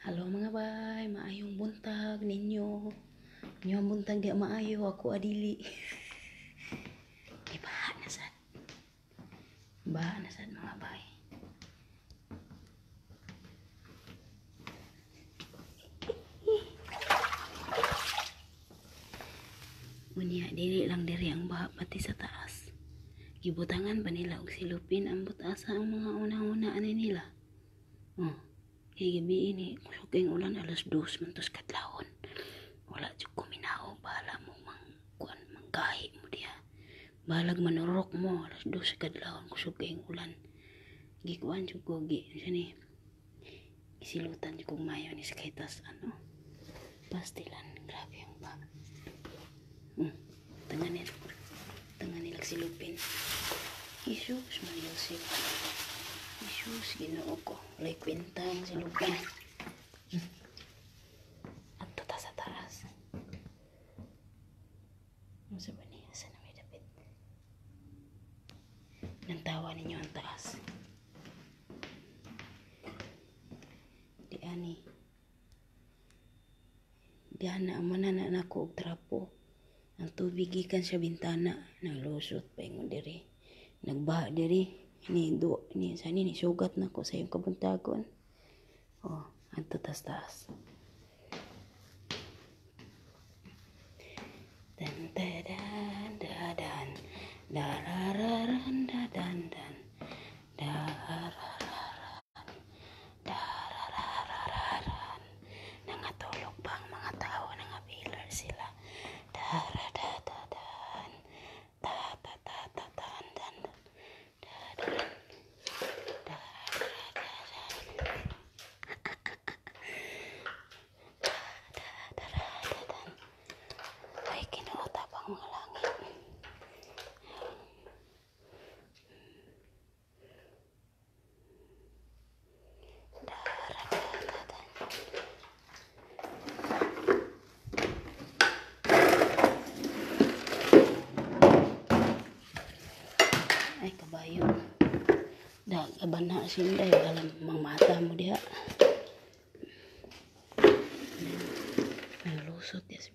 Hello mga bay, maayong buntag ninyo. Inyo ang buntag di maayo, ako adili. Di baha na sad. Baha na sad mga bay. Unya, dili lang diri ang baha, pati sa taas. Gibutangan pa nila og silupin ang asa ang mga una-una ani nila. Oh, kay gabi ini, kusog kayong ulan, alas 2 man tos kadlawon. Wala jud ko minaw, bahala mo mang kuan, manggahi mo diha. Balag manurok mo alas 2 sa kadlawon, kusog kayong ulan. Gikuan jud ko gi siya ni. Gisilutan jud kog mayo ni sa kay tas ano. Pastilan, grabe ang ba. Tangan nila. Tangan nila silupin. Jesus, Maria Joseph. Jesus, Ginoo ko. Walay kwenta ang silupin. Adto ta sa taas. Ano ba niya? Saan na may dapit? Nantawa ninyo ang taas. Di ani. Di ana, amo na na nako og trapo. Ang tubig gikan sa bintana nang lusot pa ingon diri. Nagbaha diri ni do ni sa ni sugat nako sa iyong kabuntagon. Oh, adto tas taas. Dan da dan da dan darararan da dan dan darararan dararararan. Nangatulog pa ang mga tao, nangabilar sila. Daradadadan ta ta ta ta tan dan dadan daradadan daradadan. Ay, kinuota pa ang mga langit. Daradadadan. Ay, kabayo. Dagaban na sinday. Alam, mga mata mo diha. Nanglusot ya sa